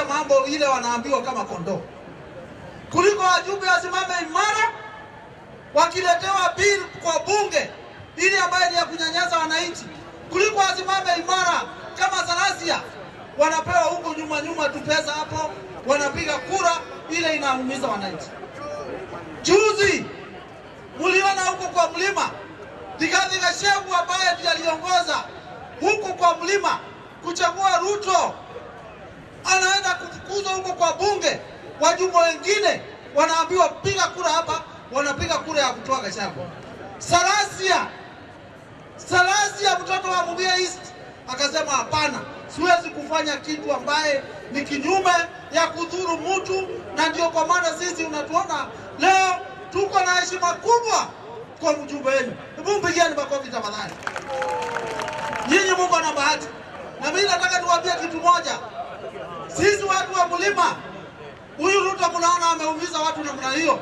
mambo ile wanaambiwa kama kondoo, kuliko wajumbe wasimame imara wakiletewa bill kwa bunge ili ambaye ni ya kunyanyasa wananchi, kuliko wasimame imara kama Salasya wanapewa huko nyuma nyuma tu pesa hapo, wanapiga kura ile inaumiza wananchi. Juzi mliona huko kwa mlima Rigathi Gachagua ambaye ndiye aliongoza huko kwa mlima kuchagua Ruto, anaenda kufukuzwa huko kwa bunge. Wajumbe wengine wanaambiwa piga kura hapa, wanapiga kura ya kutoa Gachagua. Salasya mtoto wa Mumia East akasema hapana, siwezi kufanya kitu ambaye ni kinyume ya kudhuru mtu, na ndio kwa maana sisi unatuona leo tuko na heshima kubwa kwa mjumbe wenu. Hebu mpigieni makofi tafadhali. Nyinyi mko na bahati. Na mimi nataka niwaambie kitu moja. Sisi watu wa mlima, huyu Ruto mnaona ameumiza watu namna hiyo,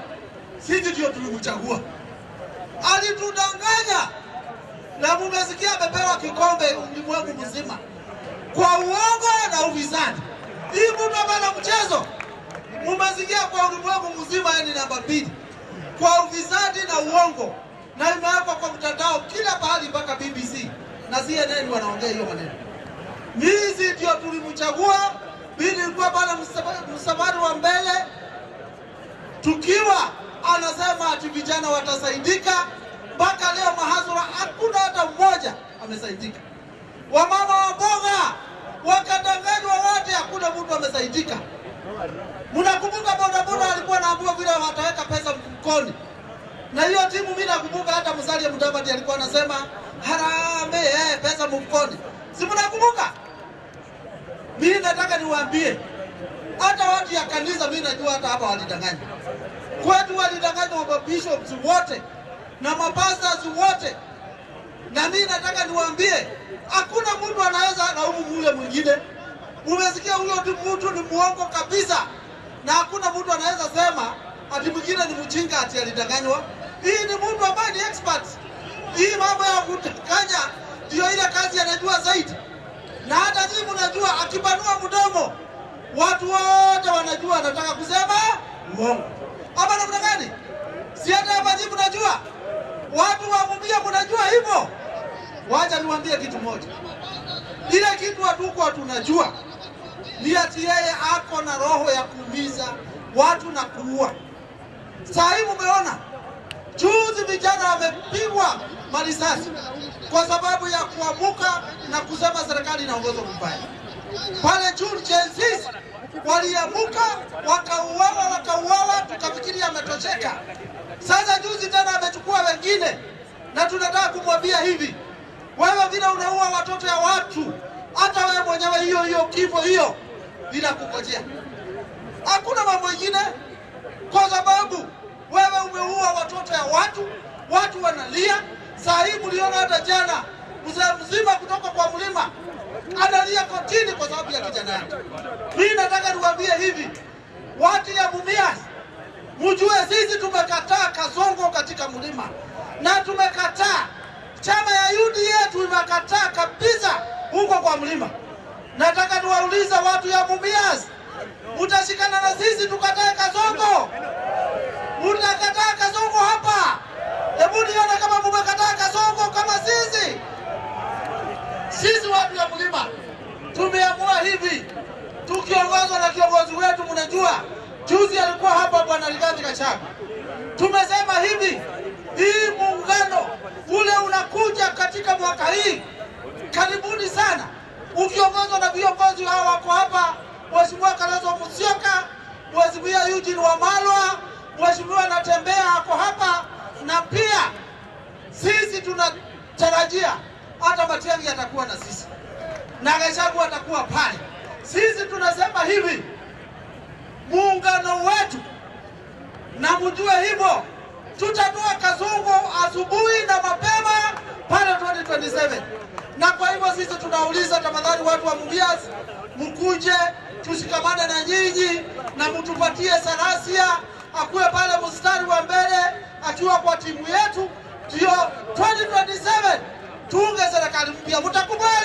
sisi ndio tulimchagua. Alitudanganya. Na mumesikia amepewa kikombe ulimwengu mzima kwa uongo na ufisadi. Hii mtu hapana mchezo. Mumesikia kwa ulimwengu mzima ni namba 2 kwa ufisadi na uongo, na imewekwa kwa mtandao kila pahali mpaka BBC na CNN wanaongea hiyo maneno. Mimi ndio tulimchagua. Mimi nilikuwa pale msafari wa mbele tukiwa anasema ati vijana watasaidika. Mpaka leo mahasura hakuna hata mmoja amesaidika. Wamama wa mboga wakadanganywa wote, hakuna mtu amesaidika. Mnakumbuka bodaboda alikuwa anaambiwa vile wataweka pesa mfukoni. Na hiyo timu mimi nakumbuka hata Musalia Mudavadi alikuwa anasema harambee, pesa mfukoni. Si mnakumbuka? Mimi nataka niwaambie hata watu ya kanisa mimi najua hata hapa walidanganywa. Kwetu walidanganywa mabishops wote na mapastors wote. Na mimi nataka niwaambie hakuna mtu anaweza laumu mule mwingine. Umesikia huyo mtu ni muongo kabisa. Na hakuna mtu anaweza sema ati mwingine ni mjinga ati alidanganywa. Hii ni mtu ambaye ni expert. Hii mambo ya kudanganya ndio ile kazi anajua zaidi. Na hata nyinyi mnajua akipanua mdomo watu wote wanajua anataka kusema uongo. Hapa namna gani? Si hata hapa nyinyi mnajua. Watu wa Mumia mnajua hivyo. Wacha niwaambie kitu moja. Ile kitu hatuko tunajua ni ati yeye ako na roho ya kuumiza watu na kuua. Sasa hivi umeona juzi vijana wamepigwa marisasi kwa sababu ya kuamuka na kusema serikali inaongozwa mbaya. Pale June Gen Z waliamuka wakauawa, tukafikiri ametosheka. Sasa juzi tena amechukua wengine, na tunataka kumwambia hivi: wewe vile unaua watoto ya watu, hata wewe mwenyewe hiyo hiyo kifo hiyo inakungojea. Hakuna mambo mengine, kwa sababu wewe umeua watoto ya watu, watu wanalia. Saa hii mliona hata jana mzee mzima kutoka kwa mlima analia kotini kwa sababu ya kijana yake. Mimi nataka niwaambie hivi, watu ya Mumias, mjue sisi tumekataa Kasongo katika mlima, na tumekataa chama ya UDA, tumekataa kabisa huko kwa mlima. Nataka niwaulize watu ya Mumias, mtashikana na sisi tukatae Kasongo? Mtakataa Kasongo hapa? Hebu nione kama mmekataa Kasongo kama sisi. Sisi watu ya mlima tumeamua hivi, tukiongozwa na kiongozi wetu. Mnajua juzi alikuwa hapa Bwana Rigathi Gachagua. Tumesema hivi, hii muungano ule unakuja katika mwaka hii karibuni sana, ukiongozwa na viongozi hao wako hapa, Mheshimiwa Kalonzo Musyoka, Mheshimiwa Eugene Wamalwa, Mheshimiwa Natembea ako hapa, na pia sisi tunatarajia hata Matiang'i atakuwa na sisi na Gachagua atakuwa pale. Sisi tunasema hivi, muungano wetu, na mjue hivyo, tutatoa Kasongo asubuhi na mapema pale 2027. Na kwa hivyo sisi tunauliza tafadhali watu wa Mumias, mkuje tushikamane na nyinyi na mtupatie Salasya akuwe pale mstari wa mbele akiwa kwa timu yetu, ndio 2027 tuunge serikali mpya. Mtakubali?